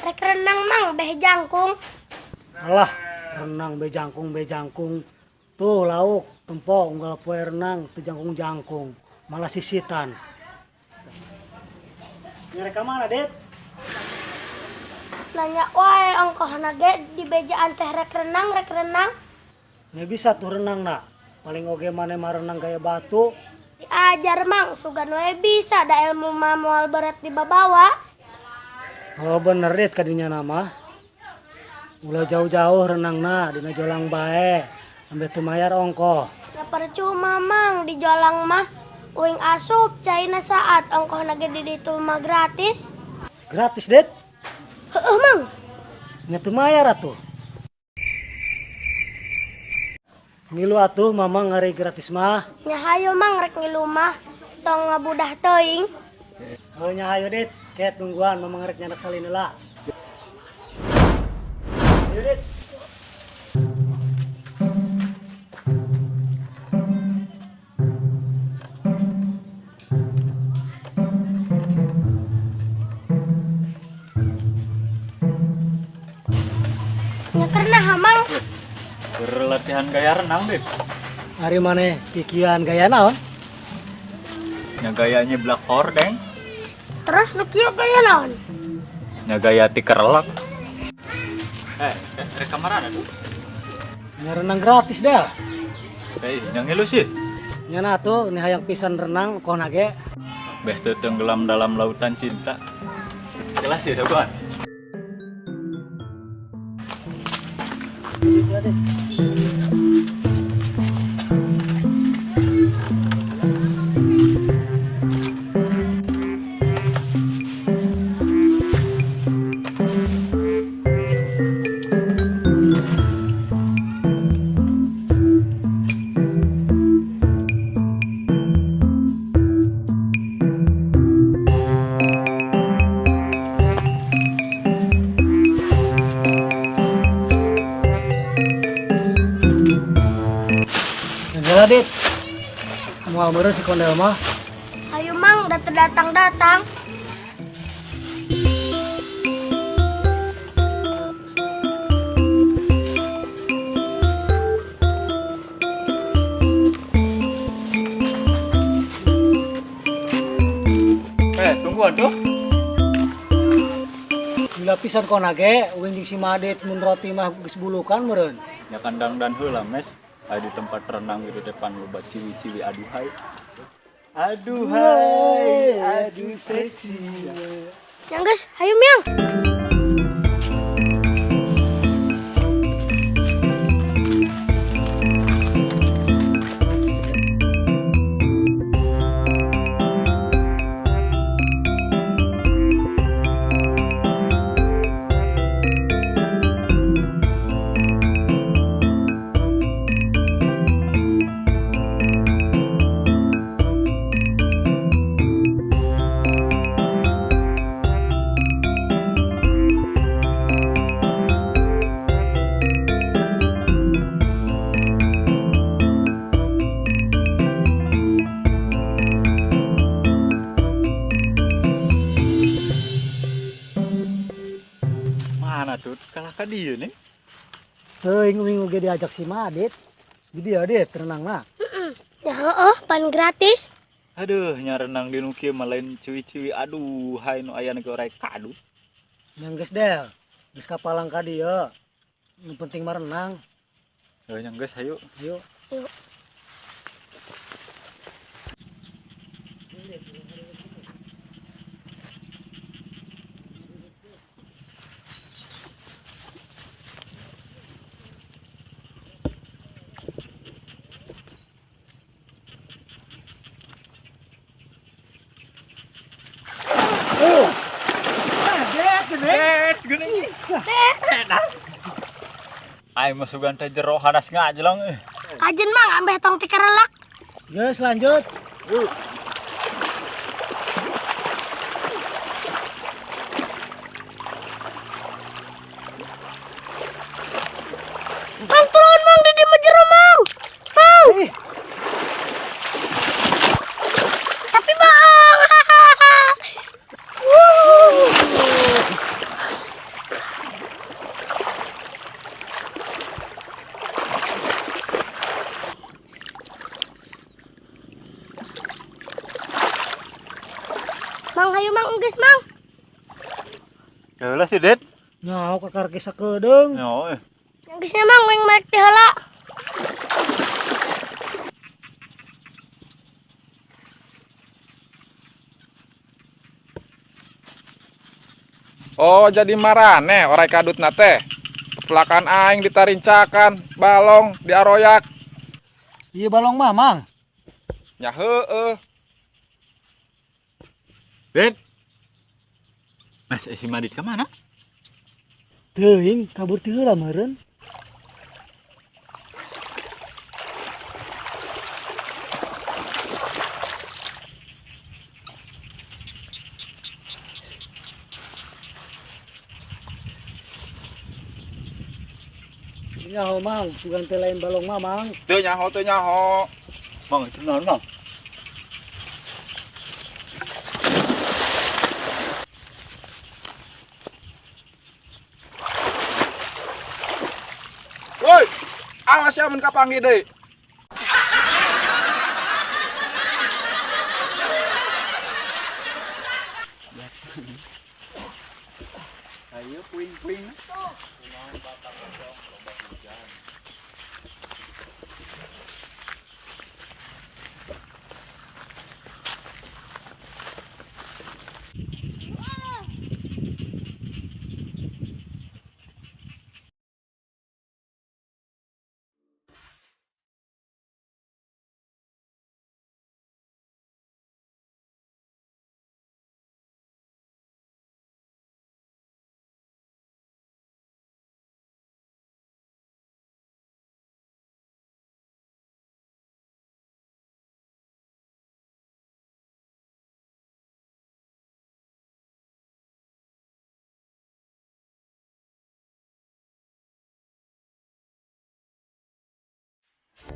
Rek renang mang beh jangkung. Alah, renang beh jangkung beh jangkung. Tuh lauk tempo unggal poe renang teu jangkung-jangkung, malah sisitan. Nyarek ka mana, Det? Nanya wae ongkohna ge di bejaan teh rek renang, rek renang. Nya bisa tuh renang nak. Paling oge maneh mah renang gaya batu. Diajar mang, sugan wae bisa da ilmu mah moal berat dibabawa. Oh bener Det kadinya nama. Ulah jauh-jauh renangna dina jolang bae. Ambe teu mayar ongkoh. Nya percuma mang di jolang mah uing asup caina saat ongkohna ge di ditu mah gratis. Gratis, Det? Heeh mang. Nya teu mayar atuh. Ngilu atuh mamang ngari gratis mah. Nya hayu mang rek ngilu mah tong ngabudah teuing. Heuh nya hayu Det. Ket tungguan mamang rek nyandak salin heula. Ayo Det. Nya keur naha mang? Keur latihan gaya renang, Det. Ari maneh kikian gaya naon? Nya gaya nyeblak hordeng. Terus nu kieu gaya naon? Nya gaya tikerlek. Rek ka marana tuh? Nya renang gratis dah. Nya ngilu sih. Nya na tuh ini hayang pisan renang ongkohna ge. Beh teu tenggelam dalam lautan cinta. Jelas ya, dagoan. Jalan, Dit. Moal meureun si kondel mah. Hayu mang, da teu datang-datang. Tungguan tuh. Gila pisan kona ge, uing jeung si Madit mun roti mah geus bulukan meureun. Nya kandang dan heula mes. Aya di tempat renang gitu depan loba ciwi-ciwi aduhai. Aduhai, aduh seksi. Yang geus, hayu miang. Mana tuh? Kalah ka dieu nih. Teuing uing oge diajak si Madit. Di dieu Dit renangna. Heeh. Ya heueuh, pan gratis. Aduh, nya renang di nu kieu mah lain ciwi-ciwi aduh, hai nu aya ge orai kadu. Nya geus Del, geus kapalang ka dieu. Nu penting mah renang. Heuh nya geus hayu. Hayu. Hayu. Aing mah sugan teh jero hadas ngajeleng euy. Kajen Mang ambeh tong tikerelak. Geus lanjut. Mang turun Mang di dieu mah jero Mang. Mang. Tapi bohong. Mang hayu Mang geus Mang. Heula si Dit. Nyaho kakar ge sakedeung. Nyaho euy. Geus nya Mang weng marek teh heula. Oh jadi marane orai kadutna teh. Pepelakan aing ditarincakan, balong diaroyak. Ieu balong mah Mang. Nya heueuh. Dit. Mas si Madit ka mana? Teuing kabur ti heula meureun. Nyaho Mang, sugan teh lain balong mah Mang. Teu nyaho teu nyaho. Mang itu naon Mang? Woi, awas ya mun kapanggih deui. Ayo puing-puing.